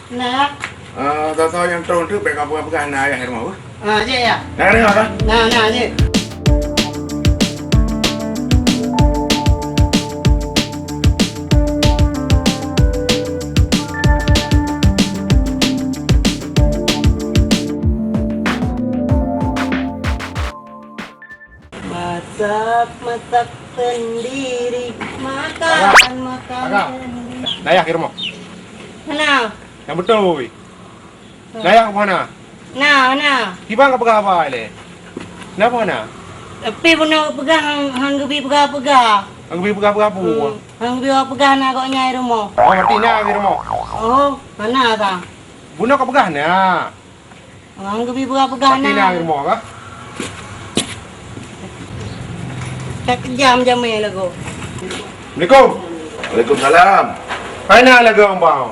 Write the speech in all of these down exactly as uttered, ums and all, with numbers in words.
Nah. Eh, tau-tau nyang trok tu bèk kapeugah-peugah na ayah di rumoh. Ah, jeuet ya. Nah, deungö ka? Nah, nah, jeuet. Masak, masak sendiri, makan, makan sendiri. Nah, ayah di rumoh. Mana? Nyang beutôi. Na ayah ka hana? Na, na. Kiban kapeugah haba ilèe? Na peue hana? Tapi bunoe peugah han, han geubi peugah-peugah. Han geubi peugah-peugah peue? Hmm, han geubi peugah na gobnyan di rumoh. Oh, berarti na di rumoh? Oh, hana ka. Bunoe kapeugah na. Han geubi peugah-peugah na. Berarti na di rumoh ka? Ka keujam jamé lagoe. Assalamualaikum. Waalaikumsalam. Hai na lagèe ureueng bang.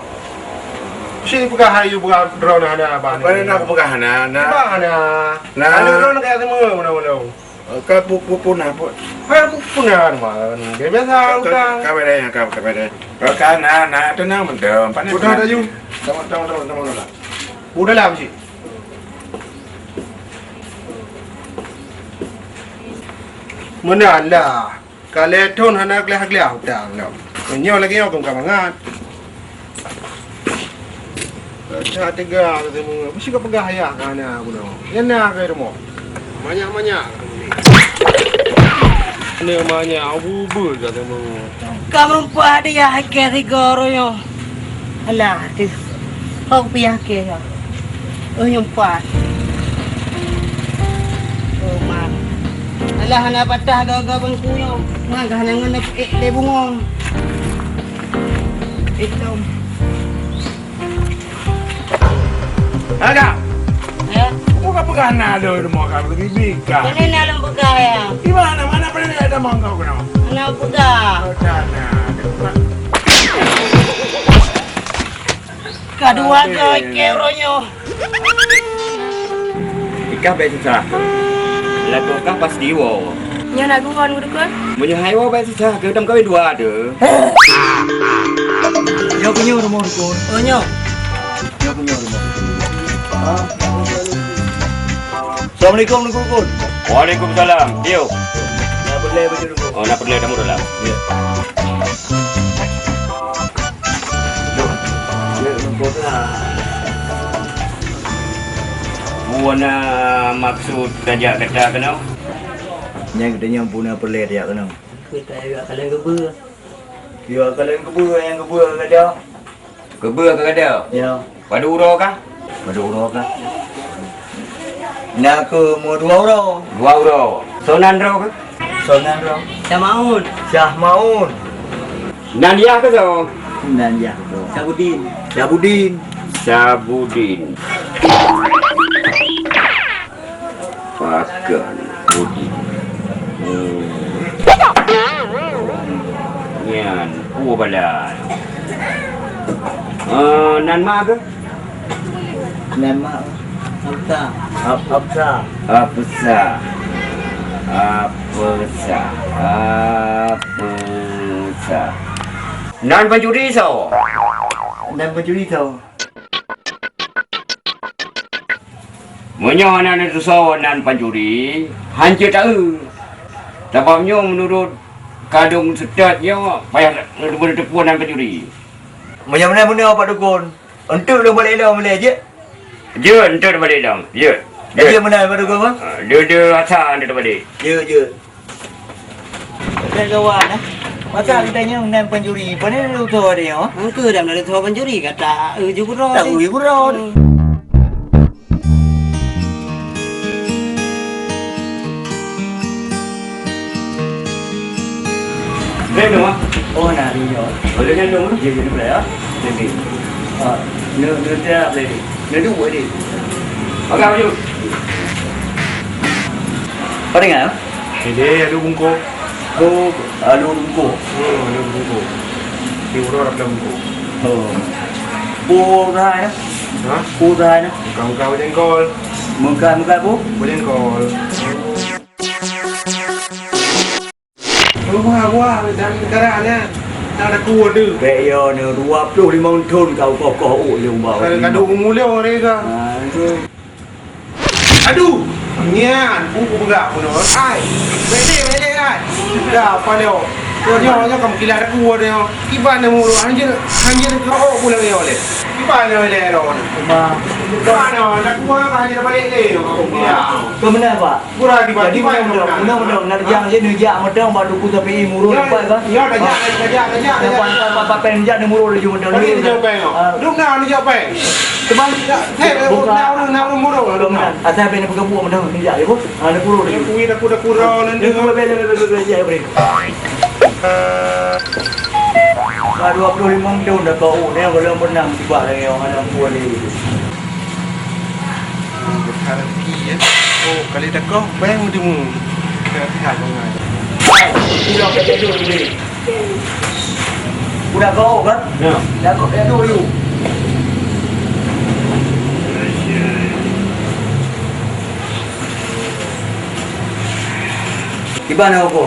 Si peugah hai yue peugah droeneuh hana bang. Pane na peugah hana, na. Bang hana. Na. Hana droeneuh kaya teumeu meunan-meunan. Ka pu-, pu-, puna, pu-. Hai pu-, puna man. Biasa utang. Ka, ka beda ya, ka, ka beda. Ka na, na, tenang mantap. Pane. Udah puna. Dah yue. Teman, teman, teman, teman, teman. Udah lah, Cik. Meunan lah. Ka lhèe thôn hana gleh-gleh utang lom. Nyoe lagèe nyoe keu ka mangat. Ka teuga ka teumeu. Bisi ka peugah ayah ka hana bunoe. Nyan na ka rumoh. Manyak-manyak ka teumeu. Hana manyak, bubur ka teumeu. Ka meureumpok hadiah keu sigoe nyoe. Alah, teuh. Hok piah keu nyoe. Oh, nyoe pat. Oh, ma. Alah, hana patah gaga bangku nyoe. Ma, ka hana ngon ék lé bungong. Ék lom. Ada. Ya? Buka peugah na ada rumah kau lebih bika. Ini na lom peugah ya. Di mana, mana pernah ada mangkau kena? Hana peugah. Oh, sana. Ka dua go ikèe uroe nyoe. Ikah bèk susah. Lakoe kah pasti woe. Nyoe na geuhon, Dukon? Meunyoe hai woe bèk susah, keu tam kawin dua tu. Nyoe keu nyoe rumoh Dukon. Oh, nyoe. Nyoe keu nyoe rumoh Dukon. Assalamualaikum, Dukon. Waalaikumsalam. Yo. Na peureulèe baju Dukon. Oh, na peureulèe tamu dalam. Ya. Peue na maksud tajak gata keunoe? Nyan geutanyoe peue na peureulèe tajak keunoe? Keu tajak kalon geubeue. Yue kalon geubeue, nyang geubeue ka gata. Geubeue ka gata? Ya. Padub uroe kah? Padub uroe kah? Na keuh meu dua uroe. Dua uroe. Soe nan droe kah? Soe nan droe? Syah Maun. Syah Maun. Nan yah keuh soe? Nan yah keuh soe? Sabudin. Sabudin. Sabudin. Pakon Udin. Hmm. Nyan, peue bala. Eh, nan mak keuh? Nan mak. Apsa. Ap-, Apsa. Apsa. Apsa. Apsa. Nan pancuri soe? Nan pancuri soe? Meunyoe hana neutusoe nan pancuri, hanjeuet taeu. Sabab nyoe meunurot kadong seutôt nyoe payah neuteupue nan pancuri. Meunyoe meunan, meunan Pak Dukon, eunteuk lôn balek lom ilèe jeuet? Jeuet, eunteuk tabalek lom. Jeuet. Jeuet. Jeuet meunan Pak Dukon, bah? Ah, deuh-deuh asa eunteuk tabalek. Jeuet, jeuet. Ka gawat, eh. Masa geutanyoe nan pancuri, pane na tutoe nyoe? Engkeu dam na tutoe pancuri, gata eu ju keudroe. Taeu ju keudroe. Hmm. Boleh tu, Mak? Oh, na, ni nyoe. Boleh nyan tu, Mak? Ya, ya, boleh, ya. Jadi. Ah, ni, ni tiap boleh ni. Ni tu boleh ni. Pakai baju. Apa dengar? Ini alu bungkuk. Oh, alu bungkuk. Hmm, alu bungkuk. Di urut ada bungkuk. Oh. Pura ya? Hah? Pura ya? Muka-muka bajengkol. Muka-muka apa? Bajengkol. Rumah gua dan negara nyan. Ada dua tu. Bèk yo ni, dua puluh lima thôn kau koh-koh ôk di ubak. Kalau kadu umur dia orang rega. Ha, tu. Aduh, nyan, buku peugah pun. Ai, bèk lé, bèk lé, ai. Dah, apa dia? Dia, dia, dia kamu kilat aku, dia. Iban dia muruk, hanjir, hanjir kau pulang dia oleh. Iban dia oleh, dia. Iban dia, aku hanjir balik lé, dia. Ya. Kau benar, Pak? Kurang di Jadi, bawah, meunan, meunan, meunan, meunan, neujak, neujak meunan, bak Teungku Sapi'i muruk, ya, nampak, kan? Ya, tajak, tajak, tajak, tajak. Nampak, nampak, nampak, pen jak, neumuruk laju meunan. Tadi neujak pen, oh. Ah. Duk na, neujak pen. Teman, ya, hei, buka. Na ureueng, na ureueng muruk, duk na. Asai pen peugah buet meunan, neujak, ya, Bu? Ah, neumuruk laju. Kui, dah kuda kura, nanti. Ya, Bu, bela, bela, bela, bela, ya, bela. Ka dua puluh lima thôn dah kau, ni, belum pernah meusipak lagi, orang ada ampun ni. Harap iya. Oh, kali dah kau, bayang dulu. Dah, dah, bangai. Hai, udah kat jadul ni. Udah kau, kan? Ya. Dah kau, dah dulu. Kiban aku.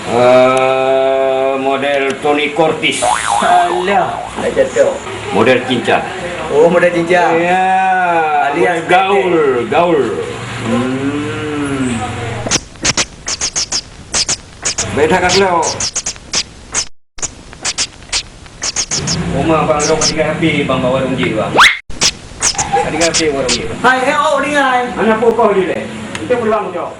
Eh, model Toni Curtis. Alah, dah jatuh. Model cincang. Oh, model cincang. Ya, alias model gaul, gaul. Hmm. Beda kan lo. Oma bang lo ketika happy bang bawa warung je bang. Ketika happy warung je. Hai, eh, oh, ni hai. Anak pokok je deh. Itu pulang jauh.